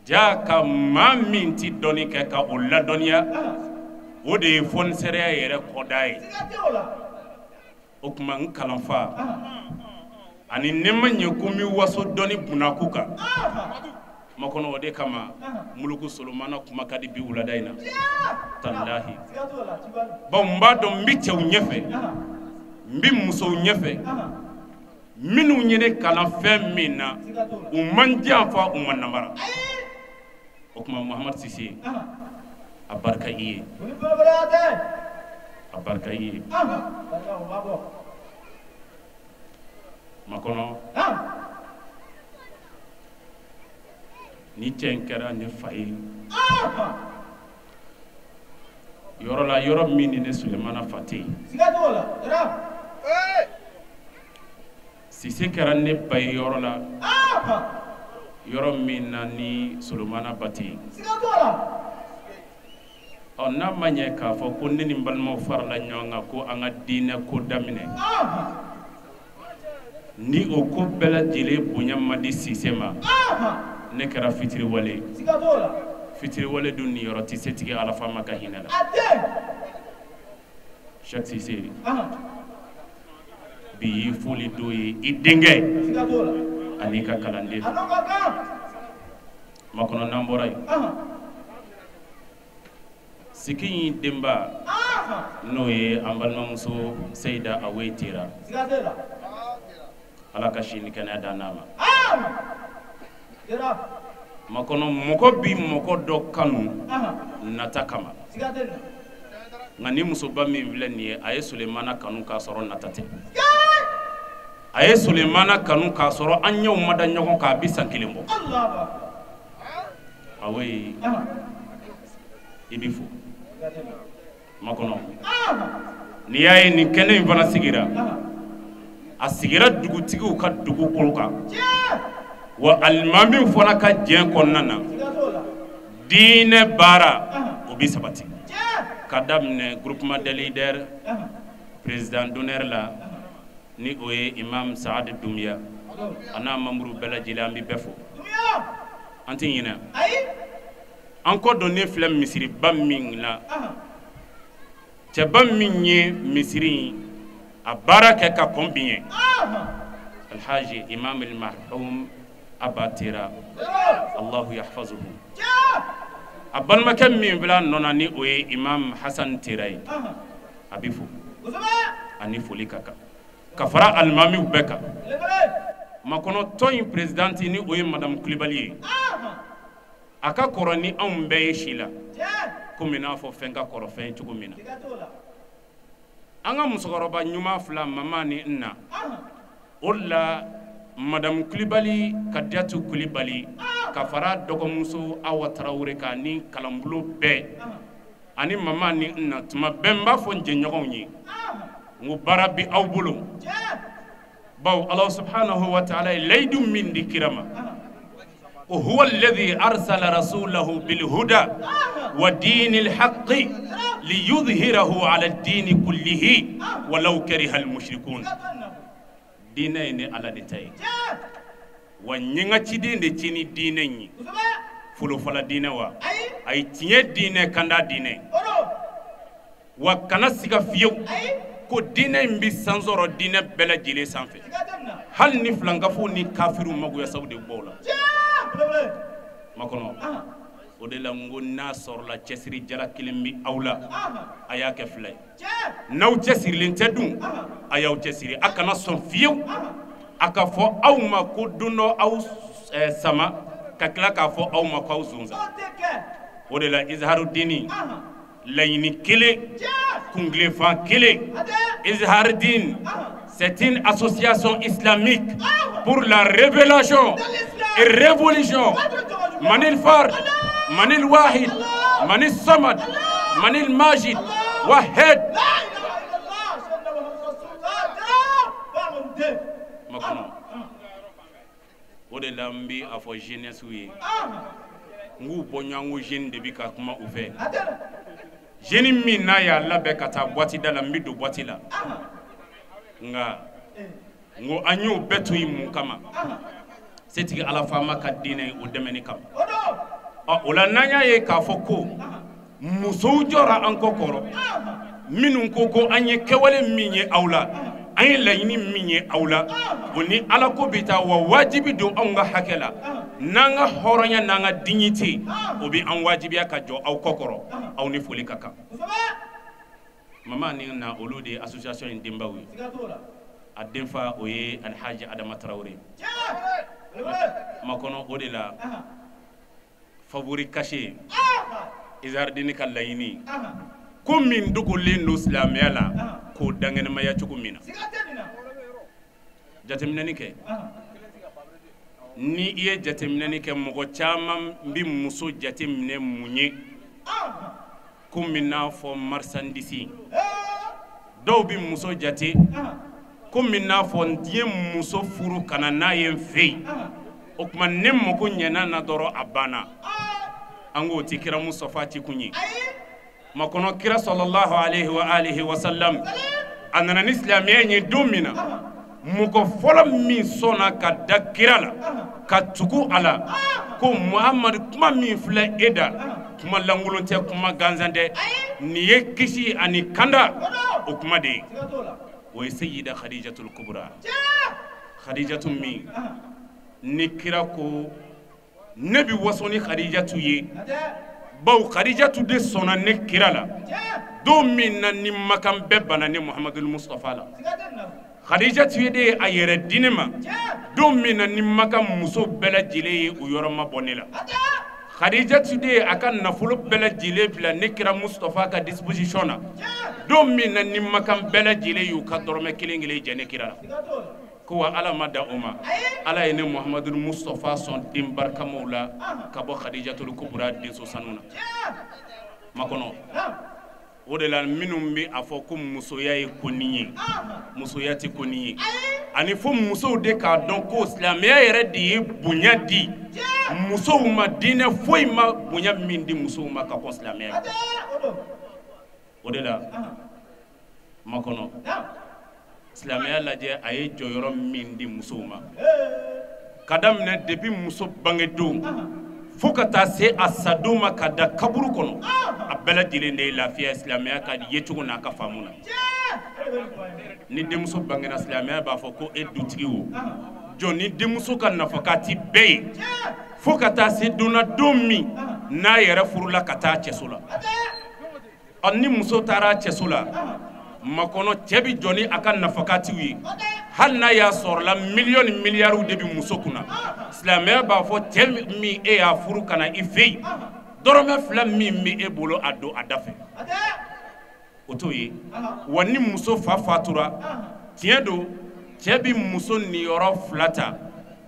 Ja ka maa min ti dɔnni kɛ ka o ladɔnniya, o de ye fɔnisereya yɛrɛ kɔda ye. O tuma n kalanfa ani ne ma ɲɛ ko n bɛ waso dɔnni bunakun kan makɔnɔ, o de kama Muluku Solomana kuma ka di bi wulada in na talahi. Bawo n b'a dɔn n bɛ cɛw ɲɛfɛ, n bɛ musow ɲɛfɛ minnu ye ne kalan fɛn min na, u man janfa, u ma namara. O tuma Muhammad Sise, a barika i ye, a barika i ye. Makɔnɔ ni cɛ in kɛra ne fa ye yɔrɔ la, yɔrɔ min ni ne Sulemana fa tɛ yen. Sise kɛra ne ba ye yɔrɔ la, yɔrɔ min na ni Solomana ba tɛ yen. Ɔ n'a ma ɲɛ k'a fɔ ko ne ni n balimaw farala ɲɔgɔn kan ko an ka diinɛ ko daminɛ, ni o ko bɛɛ lajɛlen bonya ma di Sise ma, ne kɛra fitiriwale ye. Fitiriwale dun niyɔrɔ tɛ setigi Ala faama ka hinɛ la. Cheikh Cissé, bi y'i foli don ye i denkɛ ani ka kalanden. Makɔnɔ n'an bɔra yen, sigi in denba n'o ye an balimamuso Seyida Awe Tera, Ala ka si ni kɛnɛya d'an n'a ma. Makɔnɔ mɔgɔ bi mɔgɔ dɔ kanu nata kama, nka ni musoba min filɛ nin ye, a ye Sulemana kanu k'a sɔrɔ nata tɛ. A ye Sulemana kanu k'a sɔrɔ an ɲɛw ma da ɲɔgɔn kan a bɛ san 1 bɔ. Awe, i b'i fo. Makɔnɔ n'i y'a ye nin kɛnɛ in fana sigira, a sigira dugutigiw ka dugukolo kan, wa alimamiw fana ka jɛn kɔnɔna na, diinɛ baara o bɛ sabati. Ka daminɛ groupement des leaders président d'honneur la, ni o ye imam Saad Doumbia, a n'a membre bɛɛ lajɛlen, an bɛ bɛɛ fo, an tɛ ɲinɛ. An kɔ donnen filɛ misiriba min na, cɛba min ye misiri in a baara kɛ ka kɔn bi ɲɛ, Alhaji imam al-marhum Abba Tera, Allahu yahfazuhu. A balimakɛ min filɛ a nɔ na, ni o ye imam Hassan Tera ye, a bɛ fo, ani foli ka kan ka fara alimamiw bɛɛ kan. Makɔnɔ tɔn in présidente, ni o ye madame Kulibali ye, a ka kɔrɔ ni anw bɛɛ ye si la, komi n'a fɔ fɛn ka kɔrɔ fɛn cogo min na. An ka musokɔrɔba ɲuman fila, mama ni n na, o de la madame Kulibali Kadiatu Kulibali ka fara dɔgɔmuso Awa Tarawele kan ni kalanbolo bɛɛ ani mama ni n na, tuma bɛɛ n b'a fɔ n jɛɲɔgɔnw ye, n ko baara bɛ aw bolo, bawo Ala subhanahu wa ta'ala ye layidu min di kira ma, huwa alladhi arsala rasulahu bil huda wa dinil haqqi liyudhhirahu ala ad-dini kullihi walau kariha al mushrikun. Diinɛ ye ne Ala de ta ye, wa n ye n ka ciden de ci ni diinɛ in ye. Folofala diinɛ wa, a ye tiɲɛ diinɛ, kanda diinɛ, wa kana siga fiyewu ko diinɛ in bɛ san sɔrɔ diinɛ bɛɛ lajɛlen sanfɛ, hali ni filankafow ni kafiriw magoyasaw de b'o la. Makɔnɔ o de la n ko n'a sɔrɔla cɛsiri jala kelen bɛ aw la, a y'a kɛ fila ye. N'aw cɛsirilen tɛ dun, a y'aw cɛsiri, a kana sɔn fiyewu a ka fɔ aw ma ko don dɔ aw sama ka tila k'a fɔ aw ma k'aw zonzan. O de la Izharudini laɲini kelen, kuntilefan kelen. Izharudini, c'est une association islamique pour la révélation et révolution. Manil Fard, Manil Wahid, Manil Samad, Manil Majid, Wahed. Makɔnɔ o de la n bɛ a fɔ jeunesse ye, n k'u bɔ ɲɔgɔn ko jeune de bɛ ka kuma u fɛ. Jeune min n'a y'a labɛn ka taa boîte da la, n bɛ don boîte la, nka n ko an y'o bɛɛ to yen mun kama? Setigi Ala faama ka diinɛ o dɛmɛni kama. Ɔ o la n'an y'a ye k'a fɔ ko musow jɔra an kɔ kɔrɔ, minnu ko an ye kɛwale min ye aw la, an ye laɲini min ye aw la, o ni Ala ko bɛ taa, wa wajibi don anw ka hakɛ la, n'an ka hɔrɔnya n'an ka dignité, o bɛ an wajibiya ka jɔ aw kɔ kɔrɔ, aw ni foli ka kan. Mama ni na olu de ye association in denbaw ye. A denfa o ye Alhaji Adama Tarawele. Makɔnɔ o de la favori caché Izharudini ka laɲini ko min dogolen don silamɛya la k'o dankɛnɛmaya cogo min na. Jateminɛni kɛ, ni i ye jateminɛni kɛ, mɔgɔ caman bɛ muso jateminɛ mun ye komi n'a fɔ marchandise. Dɔw bɛ muso jate komi n'a fɔ n ye muso furu ka na n'a ye n fɛ yen, o tuma ne mako ɲɛna na dɔrɔn a banna. An k'o ti kira Mustafa ci kun ye. Makɔnɔ kira sallallahu alaihi wa alihi wa sallam, a nana ni silamɛya ye don min na, mɔgɔ fɔlɔ min sɔnna ka da kira la Ka tugu a la ko Muhamadu kuma min filɛ e da kuma lankolon tɛ kuma gansan tɛ nin ye kisi ani kanda o kuma de ye o ye Seyida Khadijatul Kubra Khadijatu min ni kira ko ne bi waso ni Khadijatu ye bawo Khadijatu de sɔnna ne kira la don min na ni makan bɛɛ banna ne Muhamadul Mustafa la Khadijatu ye de a yɛrɛ di ne ma don min na ni makan muso bɛɛ lajɛlen ye u yɔrɔ ma bɔ ne la Khadijatu de ye a ka nafolo bɛɛ lajɛlen bila ne kira Mustafa ka disposition na don min na ni makan bɛɛ lajɛlen y'u ka dɔrɔmɛ kelen kelen jɛ ne kira la ko wa Ala ma da o ma Ala ye ne Muhamadul Mustafa sɔn den barikamaw la ka bɔ Khadijatul Kubra denso sanu na makɔnɔ o de la minnu bɛ a fɔ ko musoya ye koni ye musoya tɛ koni ye ani fo musow de k'a dɔn ko silamɛya yɛrɛ de ye bonya di musow ma diinɛ foyi ma bonya min di musow ma ka kɔn silamɛya o de la makɔnɔ silamɛya lajɛ a ye jɔyɔrɔ min di musow ma ka daminɛ depuis muso bangedon fo ka taa se a sadon ma ka da kaburu kɔnɔ a bɛɛ lajɛlen de ye lafiya silamɛya ka yecogo n'a ka faamu na ni denmuso bangena silamɛya b'a fɔ ko e dutigi o jɔn ni denmuso ka nafaka ti bɛɛ ye fo ka taa se donna don min n'a yɛrɛ furula ka taa cɛso la ɔ ni muso taara cɛso la makɔnɔ cɛ bi jɔ ni a ka nafakatiw ye hali n'a y'a sɔrɔla miliyɔn ni miliyariw de bi muso kunna silamɛya b'a fɔ cɛ min e y'a furu ka na i fɛ yen dɔrɔmɛ fila min bɛ e bolo a don a da fɛ o t'o ye wa ni muso fa fatura tiɲɛ don cɛ bi muso niyɔrɔ fila ta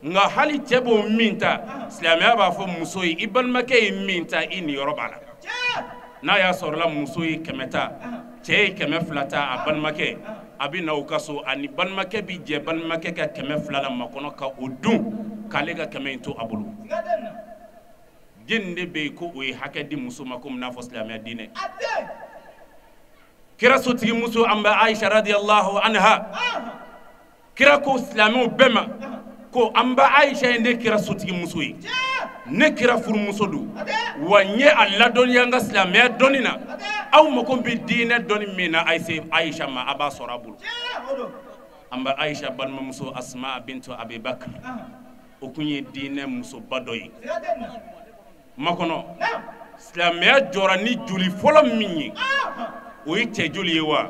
nka hali cɛ b'o min ta silamɛya b'a fɔ muso ye i balimakɛ ye min ta i niyɔrɔ b'a la n'a y'a sɔrɔla muso ye 100 ta cɛ ye 200 ta a balimakɛ a bɛ na u ka so ani balimakɛ bi jɛ balimakɛ ka 200 la makɔnɔ ka o dun k'ale ka 100 in to a bolo den de bɛ yen ko o ye hakɛ di muso ma komi n'a fɔ silamɛya diinɛ kira sotigi muso an bɛ Aisha radiyallahu anha kira ko silamɛw bɛɛ ma ko an bɛ Aisha ye ne kira sotigi muso ye ne kira furumuso don wa n ye a ladɔnniya n ka silamɛya dɔnni na aw mako bɛ diinɛ dɔnni min na a ye se Aisha ma a b'a sɔrɔ a bolo an bɛ Aisha balimamuso Asma bintu Abi Bakr o kun ye diinɛ musoba dɔ ye makɔnɔ silamɛya jɔra ni joli fɔlɔ min ye o ye cɛ joli ye wa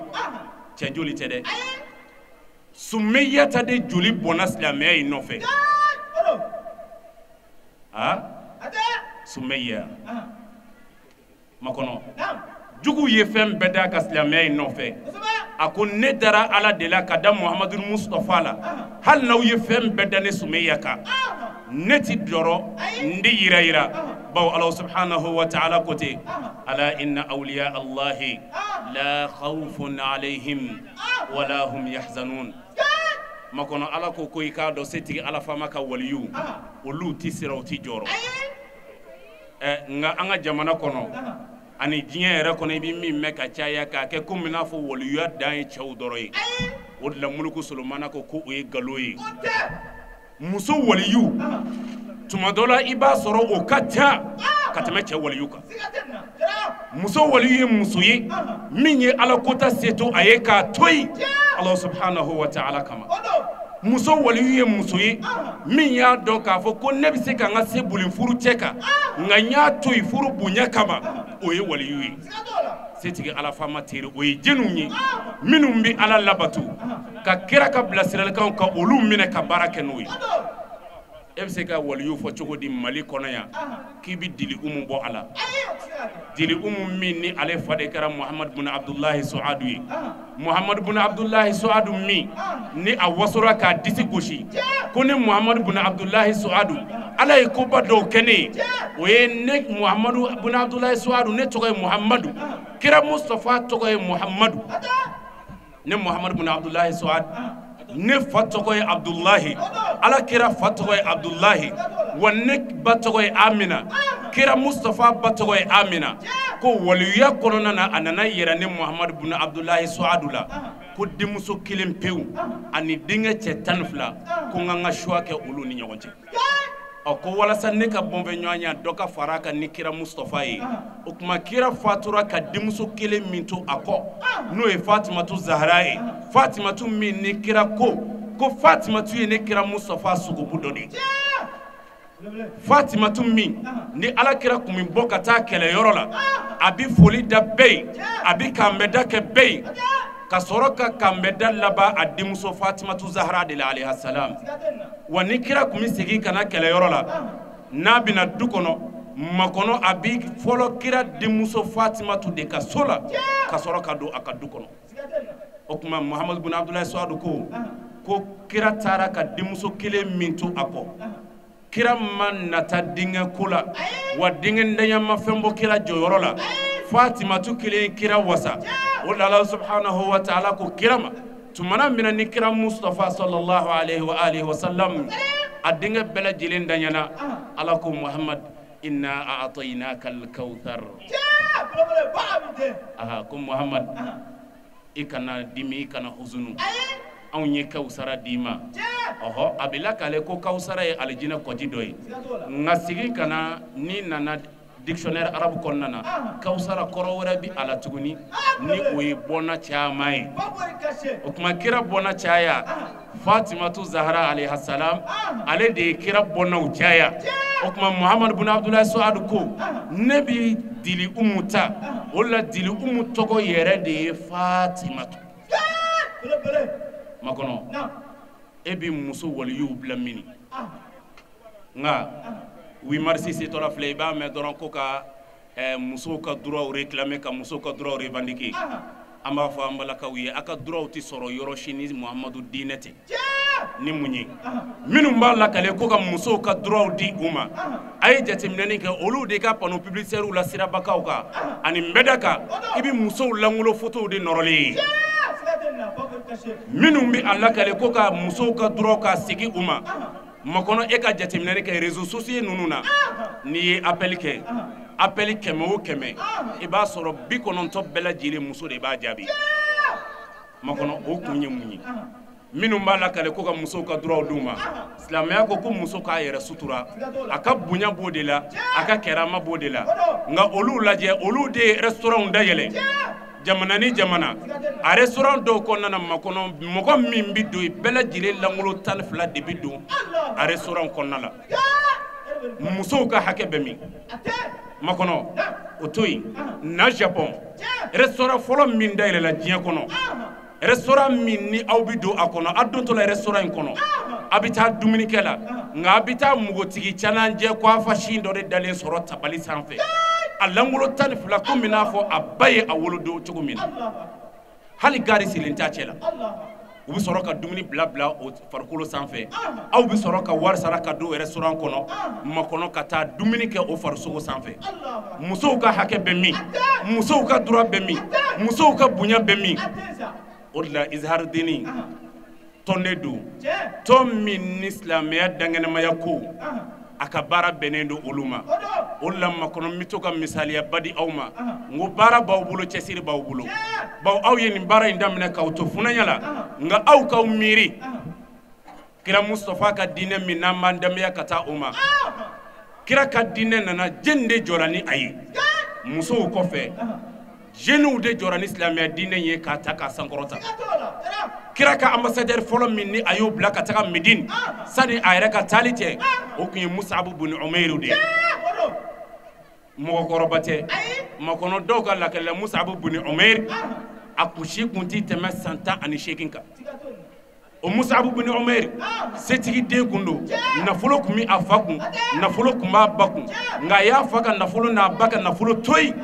cɛ joli tɛ dɛ Sumayata de joli bɔnna silamɛya in nɔfɛ a Sumaya makɔnɔ juguw ye fɛn bɛɛ d'a ka silamɛya in nɔfɛ a ko ne dara Ala de la ka da Muhamadu Mustafa la hali n'aw ye fɛn bɛɛ da ne Sumaya kan ne ti jɔrɔ n ti yira yira bawo Ala subhanahu wa ta'ala ko ten ala inna awliya Allahi la khawfun alayhim wala hum yahzanun makɔnɔ Ala ko ko i k'a dɔn setigi Ala faama ka waliyu olu ti siran u ti jɔrɔ nka an ka jamana kɔnɔ ani diɲɛ yɛrɛ kɔnɔ i bɛ min mɛn ka caya k'a kɛ komi n'a fɔ waliyuya dan ye cɛw dɔrɔn ye o de la Muluku Solomana ko ko o ye nkalon ye muso waliyu tuma dɔ la i b'a sɔrɔ o ka ca ka tɛmɛ cɛ waliyu kan muso waliyu ye muso ye min ye Ala kota se to a ye k'a to yen Ala subhanahu wa ta'ala kama muso waliyu ye muso ye min y'a dɔn k'a fɔ ko ne bɛ se ka n ka se boli furu cɛ kan nka n y'a to yen furu bonya kama o ye waliyu ye setigi Ala faama teri o ye jɛnw ye minnu bɛ Ala labato ka kira ka bilasiralikanw ka olu minɛ ka baara kɛ n'o ye e bɛ se ka waliyu fɔ cogo di Mali kɔnɔ yan k'i bɛ dili umu bɔ a la dili umu min ni ale fa de kɛra Muhamadu bun Abdulahi Suadu ye Muhamadu bun Abdulahi Suadu min ni a wasora k'a disi gosi ko ne Muhamadu bun Abdulahi Suadu Ala ye koba dɔw kɛ ne ye o ye ne Muhamadu bun Abdulahi Suadu ne tɔgɔ ye Muhamadu kira Mustafa tɔgɔ ye Muhamadu ne Muhamadu bun Abdulahi Suadu ne fa tɔgɔ ye Abdulahi Ala kira fa tɔgɔ ye Abdulahi wa ne ba tɔgɔ ye Amina kira Mustafa ba tɔgɔ ye Amina ko waliyuya kɔnɔna na a nana yɛrɛ ne Muhamadu bun Abdulahi Suadu la ko denmuso kelen pewu ani denkɛ cɛ 12 ko n ka n ka choix kɛ olu ni ɲɔgɔn cɛ. Ɔ ko walasa ne ka bɔnfɛɲɔgɔnya dɔ ka fara a kan ni kira Mustafa ye. O tuma kira fatura ka denmuso kelen min to a kɔ, n'o ye Fatimatu Zahara ye. Fatimatu min ni kira ko Fatimatu ye ne kira Mustafa sogobu dɔ de ye. Fatimatu min ni ala kira kun bɛ bɔ ka taa kɛlɛyɔrɔ la, a bɛ foli da bɛɛ ye, a bɛ kanbɛda kɛ bɛɛ ye, ka sɔrɔ ka kanbɛda laban a denmuso Fatimatu Zahara de la alayhi salam. Wa ni kira kun bɛ segin ka na kɛlɛyɔrɔ la, n'a bɛna du kɔnɔ makɔnɔ, a bɛ fɔlɔ kira denmuso Fatimatu de ka so la ka sɔrɔ ka don a ka du kɔnɔ. O tuma Muhamadu bin Abudulayi Suwadu ko kira taara ka denmuso kelen min to a kɔ, kira ma nata denkɛ ko la, wa denkɛ ntanya ma fɛn bɔ kira jɔyɔrɔ la. Fatimatu kelen kira wasa. O la Ala subhanahu wa ta'ala ko kira ma tumana min na ni kira Mustafa sallallahu alaihi wa alihi wa sallam a denkɛ bɛɛ lajɛlen danyana, Ala ko Muhammad inna a'tainaka al-kawthar. Aha, ko Muhammad i kana dimi, i kana huzunu, anw ye kawusara d'i ma. Ɔhɔ, a bɛ lakale ko kawusara ye alijinɛ kɔji dɔ ye. Nka segin ka na, n'i nana dictionnaire arabe kɔnɔna na, kawusara kɔrɔ wɛrɛ bɛ a la tuguni ni o ye bɔnna caman ye. O tuma kira bɔnna caya, Fatimatu Zahara alayhi salam ale de ye kira bɔnnaw caya. O tuma Muhamadu bin Abudulayi Suwadu ko ne bɛ dili umu ta, o la dili umu tɔgɔ yɛrɛ de ye Fatimatu. Makɔnɔ, e bɛ muso waliyuw bila mini? Nka 8 mars setɔla filɛ, i b'a mɛn dɔrɔn ko ka musow ka droit réclamer, ka musow ka droit revendiquer. An b'a fɔ an balakaw ye, a ka droit tɛ sɔrɔ yɔrɔ si ni Muhamadu diinɛ tɛ. Ni mun ye minnu b'a lakale ko ka musow ka droit di u ma, a ye jateminɛni kɛ olu de ka panneau publicitaire la sirabakaw kan ani nbɛda kan, i bɛ musow langolo photos de nɔrɔlen ye. Minnu bɛ a lakale ko ka musow ka droit ka segin u ma, makɔnɔ e ka jateminɛni kɛ réseaux sociaux ninnu na, n'i ye appel kɛ, appel 100 o 100, i b'a sɔrɔ 90 bɛɛ lajɛlen muso de b'a jaabi. Makɔnɔ, o kun ye mun ye? Minnu b'a lakale ko ka musow ka droit d'u ma, silamɛya ko muso k'a yɛrɛ sutura, a ka bonya b'o de la, a ka kɛrama b'o de la. Nka olu lajɛ, olu de ye restaurant dayɛlɛ jamana ni jamana. A restaurant dɔw kɔnɔna na, makɔnɔ mɔgɔ min bɛ don, bɛɛ lajɛlen langolo 12 de bɛ don a restaurant kɔnɔna la. Musow ka hakɛ bɛ min? Makɔnɔ, o to yen. Na Japon, restaurant fɔlɔ min dayɛlɛla diɲɛ kɔnɔ, restaurant min ni aw bɛ don a kɔnɔ, a dontɔ la restaurant in kɔnɔ, a bɛ taa dumunikɛ la, nka a bɛ taa npogotigi canancɛ coiffe dɔ de dalen sɔrɔ tabali sanfɛ, a langolo 12 komi n'a fɔ a ba ye a wolo don cogo min na, hali gari sigilen t'a cɛ la. U bɛ sɔrɔ ka dumuni bila o farikolo sanfɛ, aw bɛ sɔrɔ ka wari sara ka don restaurant kɔnɔ, makɔnɔ ka taa dumuni kɛ o farisogo sanfɛ. Musow ka hakɛ bɛ min? Musow ka droit bɛ min? Musow ka bonya bɛ min? O de la Izharudini tɔn de don, tɔn min ni silamɛya dankɛnɛmaya ko a ka baara bɛnnen don olu ma. O de la makɔnɔ n bɛ to ka misaliyaba di aw ma, n ko baara b'aw bolo, cɛsiri b'aw bolo, bawo aw ye nin baara in daminɛ k'aw to funanya la, nka aw k'aw miiri kira Mustafa ka diinɛ min n'an b'an danbeya ka taa o ma. Kira ka diinɛ nana, jɛni de jɔra ni a ye? Musow kɔfɛ, jeunes de jɔra ni silamɛya diinɛ ye k'a ta k'a sankɔrɔta. Kira ka ambassadeur fɔlɔ min ni a y'o bila ka taga Medine sani a yɛrɛ ka taali cɛ, o tun ye Musabu bin Umayiru de ye. Mɔgɔkɔrɔba tɛ, makɔnɔ dɔw ka lakali la, Musabu bin Umayiru a kusi kun tɛ tɛmɛ san 18 kan. O Musabu bin Umayiru setigi den kun don, nafolo kun bɛ a fa kun, nafolo kun b'a ba kun, nka a y'a fa ka nafolo n'a ba ka nafolo to yen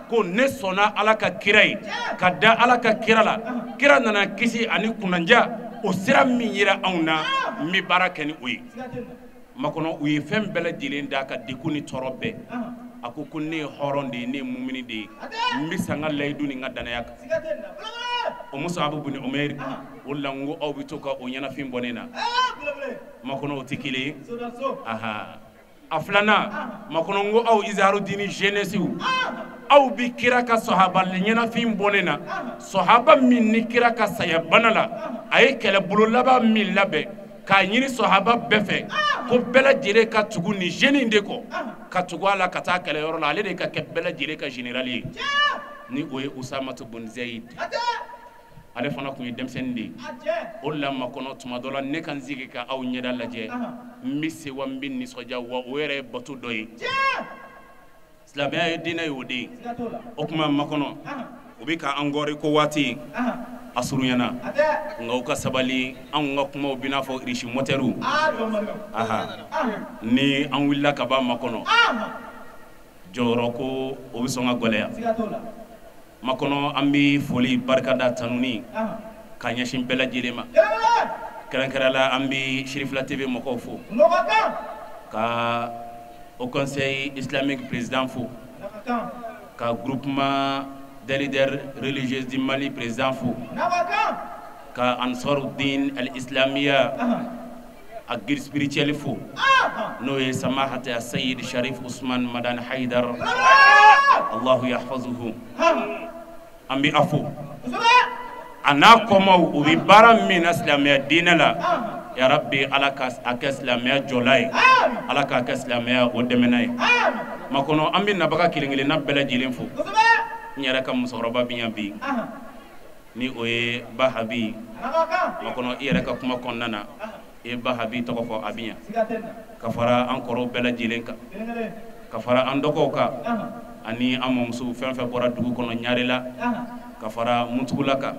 ko ne sɔnna Ala ka kira ye, ka da Ala ka kira la. Kira nana kisi ani kunnandiya, o sira min yira anw na, n bɛ baara kɛ ni o ye. Makɔnɔ, u ye fɛn bɛɛ lajɛlen d'a ka degun ni tɔɔrɔ bɛɛ. A ko ne ye hɔrɔn de ye, ne ye mumini de ye, n bɛ sa n ka layidu ni n ka danaya kan. O Musabu bin Umayiru, o la n ko aw bɛ to ka o ɲɛnafin bɔ ne na. Makɔnɔ, o tɛ kelen ye. A filanan, makɔnɔ n ko aw Izharudini jeunesse aw bɛ kira ka sahaba ɲɛnafin bɔ ne na. Sahaba min ni kira ka saya bana la, a ye kɛlɛbolo laban min labɛn K'a ɲini sɔhaba bɛɛ fɛ ko bɛɛ lajɛlen ka tugu nin jeune in de kɔ, ka tugu a la ka taa kɛlɛyɔrɔ la, ale de ka kɛ bɛɛ lajɛlen ka général ye, ni o ye Usamatu bun Zayid. Ale fana tun ye denmisɛnnin de ye. O de la makɔnɔ, tuma dɔ la ne ka n sigi ka aw ɲɛda lajɛ, n bɛ sewa, n bɛ nisɔndiya, wa o yɛrɛ ye bato dɔ ye. Silamɛya ye diinɛ ye, o de ye. O tuma makɔnɔ, u bɛ ka an gɔri ko waati a surunyana, nka u ka sabali, anw ka kumaw bɛ n'a fɔ irisi mɔtɛriw. Aha, ni an wulila ka ban makɔnɔ, jɔyɔrɔ ko o bɛ sɔn ka gɛlɛya. Makɔnɔ, an bɛ foli barikada tanuni ka ɲɛsin bɛɛ lajɛlen ma, kɛrɛnkɛrɛn la an bɛ Sirifila TV mɔgɔw fo, ka Haut Conseil islamique président fo, ka groupement des leaders religieux du Mali président fo, ka Ansaruddin al-Islamia a guide spirituel fo, n'o ye Samahati Sayyid Sharif Usman Madani Haidar, Allahu yahfazuhu. An bɛ a fo a n'a kɔmaw, u bɛ baara min na silamɛya diinɛ la, ya Rabbi, Ala ka a kɛ silamɛya jɔla ye, Ala k'a kɛ silamɛya o dɛmɛna ye. Makɔnɔ, an bɛ nabaga kelen kelenna bɛɛ lajɛlen fo. N yɛrɛ ka musokɔrɔba bɛ yan bi, ni o ye Bahabi. Makɔnɔ, i yɛrɛ ka kuma kɔnɔna na, i ye Bahabi tɔgɔ fɔ, a bɛ yan, ka fara an kɔrɔw bɛɛ lajɛlen kan, ka fara an dɔgɔw kan, ani an mamuso fɛn fɛn bɔra dugu kɔnɔ Ɲarela, ka fara Mutugula kan,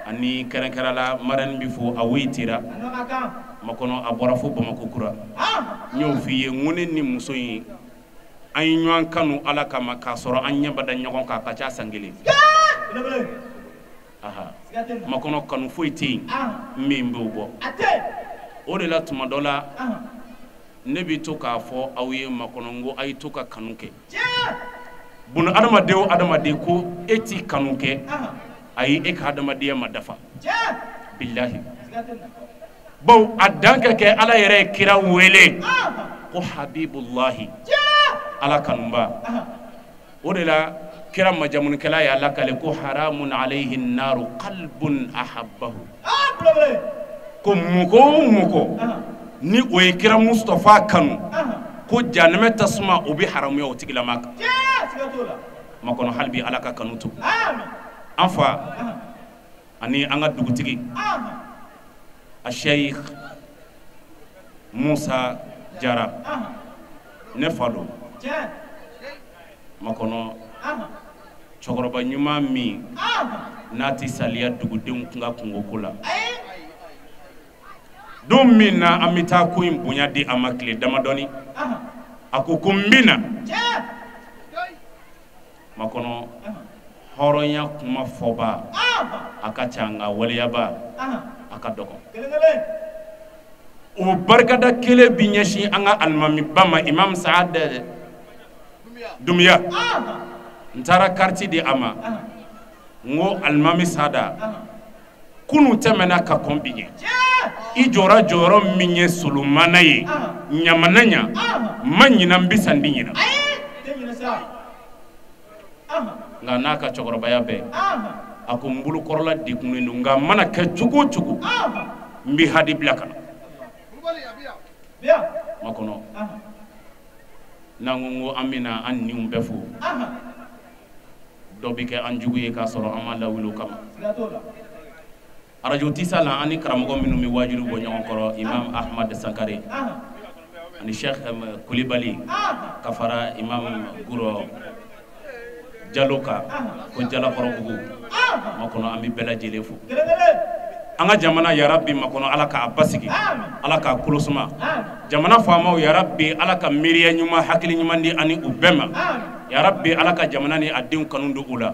ani kɛrɛnkɛrɛn la marraine bɛ fo, a woyi tira. Makɔnɔ, a bɔra fo Bamakɔ kura. N y'o f'i ye, n ko ne ni muso in, an ye ɲɔgɔn kanu Ala kama k'a sɔrɔ an ɲɛ ma da ɲɔgɔn kan, a ka ca san kelen. Aha, makɔnɔ, kanu foyi tɛ yen min b'o bɔ. O de la, tuma dɔ la, ne bɛ to k'a fɔ aw ye makɔnɔ, n ko a ye to ka kanu kɛ. Buna adamaden o adamaden ko e ti kanu kɛ, ayi, e ka adamadenya ma dafa, bilahi. Bawo a dan ka kɛ Ala yɛrɛ ye kira wele ko Habibulahi, Ala kanuba. O de la kira majamunikɛla y'a lakale ko haramun alayhi naru qalbun ahabbahu, ko mɔgɔ o mɔgɔ ni o ye kira Mustafa kanu, ko janɛmɛ tasuma o bɛ haramuya o tigilama kan. Makɔnɔ, hali bi Ala ka kanu to an fa ani an ka dugutigi a Sheikh Musa Jara, ne fa don. Makɔnɔ, cɛkɔrɔba ɲuman min n'a tɛ saliya dugudenw kun ka kungo ko la, don min na an bɛ taa ko in bonya di a ma tile damadɔni, a ko ko n bɛ na. Makɔnɔ, hɔrɔnya kuma fɔba a ka ca, nka waleyaba a ka dɔgɔ. O barikada kelen bi ɲɛsin an ka alimamiba ma, Imam Saad Dunbiya. N taara carte di a ma, n ko alimami Sada, kunu tɛmɛna ka kɔn bi ɲɛ, i jɔra jɔyɔrɔ min ye Solomana ye ɲamana ɲa ma ɲina, n bi san di ɲina. Nka n'a ka cɛkɔrɔbaya bɛɛ, a ko n bolokɔrɔla degunnen don, nka mana kɛ cogo o cogo, n bɛ hadi bila ka na. Makɔnɔ, n'an ko an bɛna an niw bɛɛ fo, dɔ bɛ kɛ an jugu ye k'a sɔrɔ an ma lawuli o kama. Arajo tisa la, an ni karamɔgɔ minnu bɛ waajuli bɔ ɲɔgɔn kɔrɔ, Imam Ahmad Sankare ani Sheikh Kulibali, ka fara Imam Guro Jalo kan ko Jalakɔrɔbugu. Makɔnɔ, an bɛ bɛɛ lajɛlen fo. An ka jamana, yarabi, makɔnɔ, Ala k'a basigi, Ala k'a kolosuma. Jamana faamaw, yarabi, Ala ka miiriya ɲuman, hakili ɲuman di ani u bɛɛ ma. Yarabi, Ala ka jamana ni a denw kanu don u la,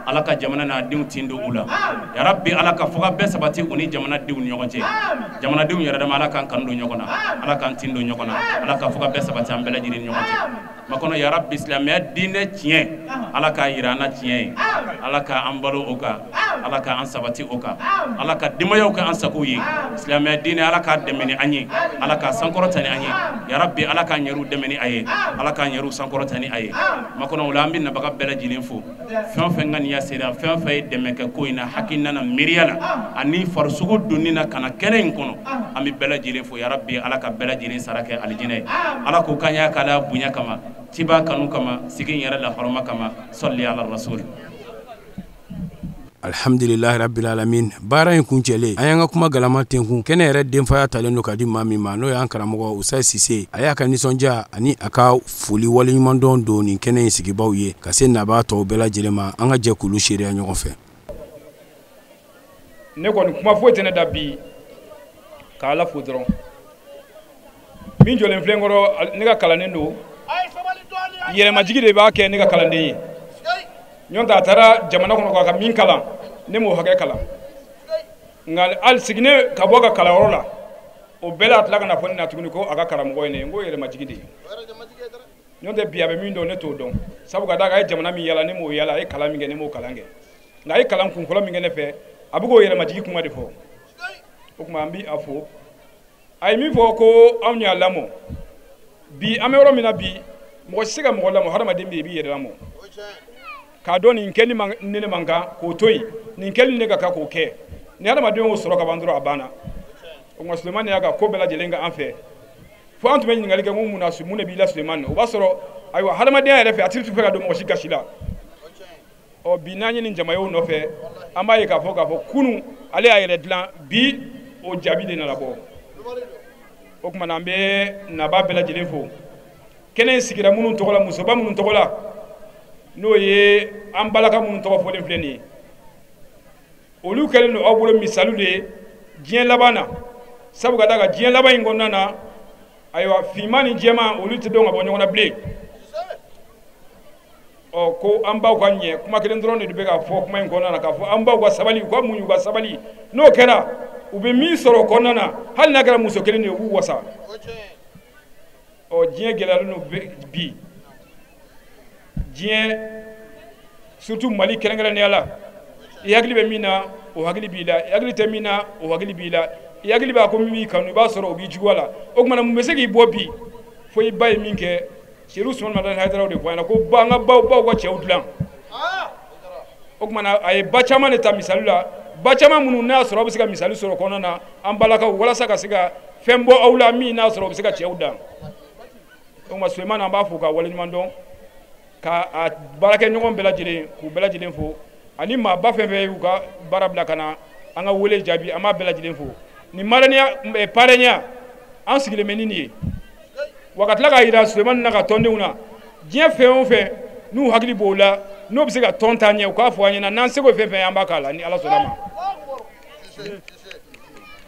Ala ka jamana n'a denw tin don u la. Yarabi, Ala ka fɔ bɛɛ sabati u ni jamanadenw ni ɲɔgɔn cɛ. Jamanadenw yɛrɛ dama, Ala k'an kanu don ɲɔgɔn na, Ala k'an tin don ɲɔgɔn na, Ala ka fɔ bɛɛ sabati an bɛɛ lajɛlen ni ɲɔgɔn cɛ. Makɔnɔ, yarabi, silamɛya diinɛ tiɲɛ, Ala k'a yira an na tiɲɛ ye. Ala ka an balo o kan, Ala ka an sabati o kan, Ala ka denbayaw kɛ an sago ye. Silamɛya diinɛ, Ala k'a dɛmɛ ni an ye, Ala ka sankɔrɔta ni an ye. Ya rabbi, Ala k'an yɛrɛw dɛmɛ ni a ye, Ala k'an yɛrɛw sankɔrɔta ni a ye. Makɔnɔ o la, an bɛ nabaga bɛɛ lajɛlen fo. Fɛn o fɛn ŋaniya sera, fɛn o fɛn ye dɛmɛ kɛ ko in na, hakilina na, miiriya la ani farisogo donni na ka na kɛnɛ in kɔnɔ, an bɛ bɛɛ lajɛlen fo. Ya rabbi, Ala ka bɛɛ lajɛlen sara kɛ alijinɛ ye. Ala k'o k'an y'a k'ala bonya kama, ciba kanu kama, sigi in yɛrɛ la hɔrɔma kama. Sɔli ala rasul.
Alhamdulilahi rabbil alamin. Baara in kuncɛlen, an y'an ka kuma galama tenkun. Kɛnɛ yɛrɛ denfaya talen don ka di maa min ma, n'o y'an karamɔgɔ Usayi Sise. A y'a ka nisɔndiya ani a ka foli waleɲumandɔn don nin kɛnɛ in sigibaw ye, ka se nabaa tɔw bɛɛ lajɛlen ma. An ka jɛ k'olu seereya ɲɔgɔn fɛ.
Ne kɔni, kuma foyi tɛ ne da bi k'Ala fo dɔrɔn. Min jɔlen filɛ n kɔrɔ, ne ka kalanden don. Yɛrɛmajigi de b'a kɛ ne ka kalanden ye. Ɲɔn tɛ, a taara jamana kɔnɔ k'a ka min kalan, ne m'o hakɛ kalan. Nka hali sigilen ka bɔ ka kalanyɔrɔ la, o bɛɛ la, a tila ka na fɔ ne na tuguni ko a ka karamɔgɔ ye ne ye. N ko yɛrɛmajigi de ye. Ɲɔn tɛ, bi a bɛ min dɔn, ne t'o dɔn, sabu ka d'a kan a ye jamana min yala, ne m'o yala. A ye kalan min kɛ, ne m'o kalan kɛ. Nka a ye kalan kun fɔlɔ min kɛ ne fɛ, a bɛ k'o yɛrɛmajigi kuma de fɔ. O tuma, an bi a fo. A ye min fɔ ko anw y'a lamɔ, bi an bɛ yɔrɔ min na bi, mɔgɔ tɛ se ka mɔgɔ lamɔ. Hadamaden bɛ yen, i b'i yɛrɛ lamɔ k'a dɔn nin kɛli man ni ne man kan k'o to yen, nin kɛli ne ka kan k'o kɛ. Ni hadamaden y'o sɔrɔ ka ban dɔrɔn, a banna. O tuma, Sulemani y'a ka ko bɛɛ lajɛlen kɛ an fɛ. Fo an tun bɛ ɲininkali kɛ ko mun na, mun de b'i la, Sulemani? O b'a sɔrɔ ayiwa, hadamadenya yɛrɛ fɛ, a tigi tɛ fɛ ka don mɔgɔ si gasi la. Ɔ bi, n'an ye nin jama ye nɔfɛ, an b'a ye k'a fɔ kunun ale y'a yɛrɛ dilan, bi o jaabi de nana bɔ. O tuma na, an bɛ naba bɛɛ lajɛlen fo. Kɛnɛ in sigira minnu tɔgɔ la, musoba minnu tɔgɔ la, n'o ye an balaka minnu tɔgɔ fɔlen filɛ nin ye, olu kɛlen don aw bolo misaliw de ye diɲɛ laban na, sabu ka d'a kan diɲɛ laban in kɔnɔna na, ayiwa, finman ni jɛman, olu tɛ dɔn ka bɔ ɲɔgɔn na bilen. Ɔ ko an baw ka ɲɛ, kuma kelen dɔrɔn de bɛ ka fɔ kuma in kɔnɔna na, k'a fɔ an baw ka sabali, u ka muɲu, u ka sabali. N'o kɛra, u bɛ min sɔrɔ o kɔnɔna na, hali n'a kɛra muso kelen de ye, u b'u wasa. Ɔ diɲɛ gɛlɛyalen don bi, diɲɛ surtout Mali kɛrɛnkɛrɛnnenya la. I hakili bɛ min na, o hakili b'i la. I hakili tɛ min na, o hakili b'i la. I hakili b'a ko min b'i kanu, i b'a sɔrɔ o b'i juguya la. O tuma na, mun bɛ se k'i bɔ bi? Fo i ba ye min kɛ. Seyidu Usumani Madani Hayidaraw de fɔ an ɲɛna ko ba, an ka baw, baw ka cɛw dilan. O tuma na, a ye ba caman de ta misali la, ba caman minnu n'a sɔrɔ aw bɛ se ka misali sɔrɔ kɔnɔna na, an balakaw, walasa ka se ka fɛn bɔ aw la min n'a sɔrɔ o bɛ se ka cɛw dan. O tuma, Sulemani, an b'a fo ka waleɲuman dɔn, ka a baarakɛɲɔgɔn bɛɛ lajɛlen, k'u bɛɛ lajɛlen fo, ani maaba fɛn fɛn y'u ka baara bila ka na an ka wele jaabi, an b'a bɛɛ lajɛlen fo. Nin marraine parrain, an sigilen bɛ ni nin ye wa, ka tila k'a yira Sulemani na ka tɔndenw na, diɲɛ fɛn o fɛn n'u hakili b'o la, n'o bɛ se ka tɔn taa ɲɛ, u k'a fɔ an ɲɛna. N'an seko ye fɛn fɛn ye, an b'a k'a la ni Ala sɔnna ma,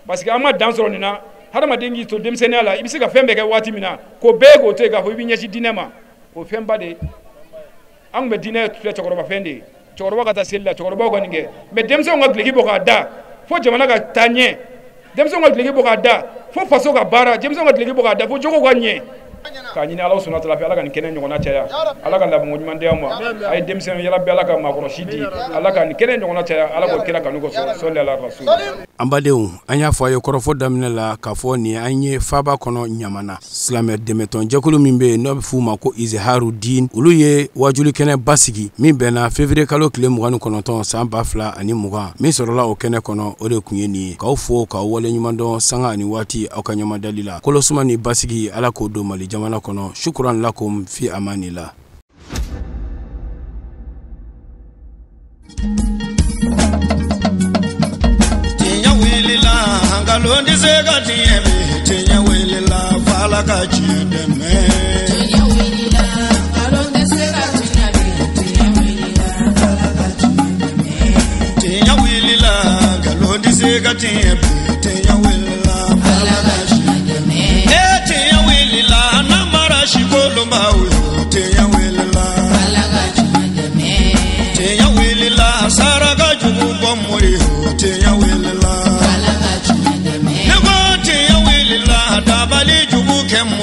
parce que an ma dan sɔrɔ nin na. Hadamaden k'i to denmisɛnninya la, i bɛ se ka fɛn bɛɛ kɛ waati min na, k'o bɛɛ k'o to yen k'a fɔ i bɛ ɲɛsin diinɛ ma, o fɛnba de ye. An tun bɛ diinɛ filɛ cɛkɔrɔba fɛn de ye, cɛkɔrɔba ka taa seli la, cɛkɔrɔbaw ka nin kɛ. Mais denmisɛnw ka duloki bɔ k'a da fo jamana ka taa ɲɛ, denmisɛnw ka duloki bɔ k'a da fo faso ka baara, denmisɛnw ka duloki bɔ k'a da fo jogow ka ɲɛ. K'a ɲini Ala sɔnna taala fɛ, Ala ka nin kɛnɛ ɲɔgɔnna caya, Ala ka labanko ɲuman di aw ma. A ye denmisɛnw yala bɛ, Ala ka maakɔrɔsi di, Ala ka nin kɛnɛ ɲɔgɔnna caya, Ala k'o kira kanu kosɔn. Sɔli ala rasul.
An badenw, an y'a fɔ a ye kɔrɔfɔ daminɛ la k'a fɔ nin an ye faba kɔnɔ Ɲamana. Silamɛ dɛmɛtɔn jɛkulu min bɛ yen n'o bɛ f'u ma ko Iziharu Din, olu ye wajuli kɛnɛ basigi min bɛnna février kalo tile 29 san 2020. Min sɔrɔla o kɛnɛ kɔnɔ, o de tun ye nin ye. K'aw fo k'aw waleɲuman dɔn sanga ani waati aw ka ɲɛmadali la. Kolosuma ni basigi, Ala k'o don Mali jamana kɔnɔ. Shukran lakum, fi amanila.
Tiɲɛ wulila, nkalon tɛ se ka tiɲɛ bi. Tiɲɛ wulila, f'Ala ka tiɲɛ dɛmɛ.
Tiɲɛ wulila, nkalon tɛ se ka tiɲɛ bi. Tiɲɛ wulila, f'Ala ka tiɲɛ dɛmɛ.
Tiɲɛ wulila, nkalon tɛ se ka tiɲɛ bi. Tiɲɛ wulila, f'Ala ka tiɲɛ dɛmɛ. Ee, tiɲɛ wulila, namara sikolonbaw yo. Tiɲɛ wulila,
f'Ala ka tiɲɛ dɛmɛ.
Tiɲɛ wulila, saraka jugu bɔ mori yo. Tiɲɛ wulila,
f'Ala ka tiɲɛ dɛmɛ.
Ne ko tiɲɛ wulila, dabali jugu kɛ mori.